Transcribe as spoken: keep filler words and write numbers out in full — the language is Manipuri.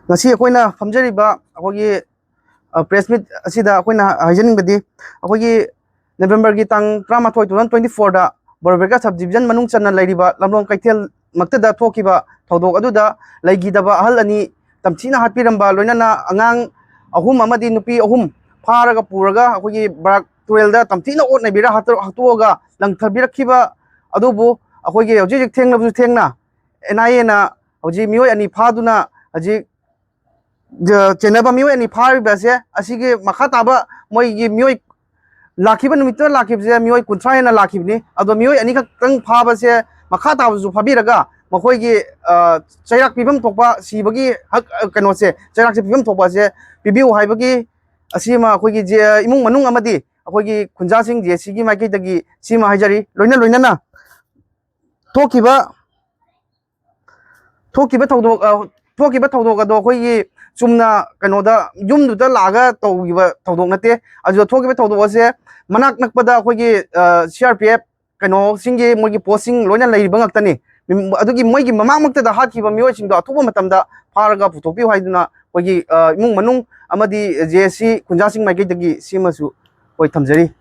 ꯉꯁꯤ ꯑꯩꯈꯣꯏꯅ ꯐꯝꯖꯔꯤꯕ ꯑꯩꯈꯣꯏꯒꯤ ꯄ꯭ꯔꯦꯁ ꯃꯤꯠ ꯑꯁꯤꯗ ꯑꯩꯈꯣꯏꯅ ꯍꯥꯏꯖꯅꯤꯡꯕꯗꯤ, ꯑꯩꯈꯣꯏꯒꯤ ꯅꯕꯦꯝꯕꯔꯒꯤ ꯇꯥꯡ ꯇꯔꯥꯃꯥꯊꯣꯏ, two thousand twenty fourꯗ ꯕꯣꯔꯕꯦꯀꯥ ꯁꯕ ꯗꯤꯕꯤꯖꯟ ꯃꯅꯨꯡ ꯆꯟꯅ ꯂꯩꯔꯤꯕ ꯂꯝꯂꯣꯡ ꯀꯩꯊꯦꯜ ꯃꯛꯇꯗ ꯊꯣꯛꯈꯤꯕ ꯊꯧꯗꯣꯛ ꯑꯗꯨꯗ ꯂꯩꯈꯤꯗꯕ ꯑꯍꯜ ꯑꯅꯤ ꯇꯝꯊꯤꯅ ꯍꯥꯠꯄꯤꯔꯝꯕ, ꯂꯣꯏꯅꯅ ꯑꯉꯥꯡ ꯑꯍꯨꯝ ꯑꯃꯗꯤ ꯅꯨꯄꯤ ꯑꯍꯨꯝ ꯐꯥꯔꯒ ꯄꯨꯔꯒ ꯑꯩꯈꯣꯏꯒꯤ ꯕꯔꯥꯛ ꯇꯨꯔꯦꯜꯗ ꯇꯝꯊꯤꯅ ꯑꯣꯠ ꯅꯩꯕꯤꯔ ꯍꯥꯠꯇꯣ-, ꯍꯥꯠꯇꯣꯛꯑꯒ ꯂꯪꯊꯕꯤꯔꯛꯈꯤꯕ ꯑꯗꯨꯕꯨ ꯑꯩꯈꯣꯏꯒꯤ ꯍꯧꯖꯤꯛ ꯍꯧꯖꯤꯛ ꯊꯦꯡꯅꯕꯁꯨ ꯊꯦꯡꯅ ꯑꯦꯟ ꯑꯥꯏ ꯑꯦꯅ ꯍꯧꯖꯤꯛ ꯃꯤꯑꯣꯏ ꯑꯅꯤ ꯐꯥꯗꯨꯅ ꯍꯧꯖꯤꯛ ꯖ-, ꯆꯦꯟꯅꯕ ꯃꯤꯑꯣꯏ ꯑꯅꯤ ꯐꯥꯔꯤꯕ ꯑꯁꯦ, ꯑꯁꯤꯒꯤ ꯃꯈꯥ ꯇꯥꯕ ꯃꯣꯏꯒꯤ ꯃꯤꯑꯣꯏ ꯂꯥꯛꯈꯤꯕ ꯅꯨꯃꯤꯠꯇ ꯂꯥꯛꯈꯤꯕꯁꯦ ꯃꯤꯑꯣꯏ ꯀꯨꯟꯊ꯭ꯔꯥ ꯍꯦꯟꯅ ꯂꯥꯛꯈꯤꯕꯅꯤ꯫ ꯑꯗꯣ ꯃꯤꯑꯣꯏ ꯑꯅꯤꯈꯛꯇꯪ ꯐꯥꯕꯁꯦ ꯃꯈꯥ ꯇꯥꯕꯁꯨ ꯐꯥꯕꯤꯔꯒ ꯃꯈꯣꯏꯒꯤ, ꯑ, ꯆꯩꯔꯥꯛ ꯄꯤꯐꯝ ꯊꯣꯛꯄ, ꯁꯤꯕꯒꯤ ꯍꯛ, ꯑ, ꯀꯩꯅꯣꯁꯦ, ꯆꯩꯔꯥꯛꯁꯦ ꯄꯤꯐꯝ ꯊꯣꯛꯄ ꯑꯁꯦ ꯄꯤꯕꯤꯌꯨ ꯍꯥꯏꯕꯒꯤ ꯑꯁꯤꯃ ꯑꯩꯈꯣꯏꯒꯤ ꯖꯦ-, ꯏꯃꯨꯡ ꯃꯅꯨꯡ ꯑꯃꯗꯤ ꯑꯩꯈꯣꯏꯒꯤ ꯈꯨꯟꯖꯥꯁꯤꯡ ꯖꯦ ꯑꯦ ꯁꯤꯒꯤ ꯃꯥꯏꯀꯩꯗꯒꯤ ꯁꯤꯃ ꯍꯥꯏꯖꯔꯤ꯫ ꯂꯣꯏꯅ ꯂꯣꯏꯅꯅ ꯊꯣꯛꯈꯤꯕ, ꯊꯣꯛꯈꯤꯕ ꯊꯧꯗꯣꯛ, ꯑ, ꯊꯣꯛꯈꯤꯕ ꯊꯧꯗꯣꯛ ꯑꯗꯣ ꯑꯩꯈꯣꯏꯒꯤ ꯆꯨꯝꯅ ꯀꯩꯅꯣꯗ ꯌꯨꯝꯗꯨꯗ ꯂꯥꯛꯑꯒ ꯇꯧꯈꯤꯕ ꯊꯧꯗꯣꯛ ꯅꯠꯇꯦ꯫ ꯑꯗꯨꯗ ꯊꯣꯛꯈꯤꯕ ꯊꯧꯗꯣꯛ ꯑꯁꯦ ꯃꯅꯥꯛ ꯅꯛꯄꯗ ꯑꯩꯈꯣꯏꯒꯤ, ꯑ, ꯁꯤ ꯑꯥꯔ ꯄꯤ ꯑꯦꯐ ꯀꯩꯅꯣꯁꯤꯡꯒꯤ ꯃꯣꯏꯒꯤ ꯄꯣꯁꯁꯤꯡ ꯂꯣꯏꯅ ꯂꯩꯔꯤꯕ ꯉꯥꯛꯇꯅꯤ꯫ ꯃꯤꯝ-, ꯑꯗꯨꯒꯤ ꯃꯣꯏꯒꯤ ꯃꯃꯥꯡꯃꯛꯇꯗ ꯍꯥꯠꯈꯤꯕ ꯃꯤꯑꯣꯏꯁꯤꯡꯗꯣ ꯑꯊꯨꯕ ꯃꯇꯝꯗ ꯐꯥꯔꯒ ꯄꯨꯊꯣꯛꯄꯤꯌꯨ ꯍꯥꯏꯗꯨꯅ ꯑꯩꯈꯣꯏꯒꯤ, ꯑ, ꯏꯃꯨꯡ ꯃꯅꯨꯡ ꯑꯃꯗꯤ ꯖꯦ ꯑꯦ ꯁꯤ ꯈꯨꯟꯖꯥꯁꯤꯡ ꯃꯥꯏꯀꯩꯗꯒꯤ ꯁꯤꯃꯁꯨ ꯑꯩꯈꯣꯏ ꯊꯝꯖꯔꯤ꯫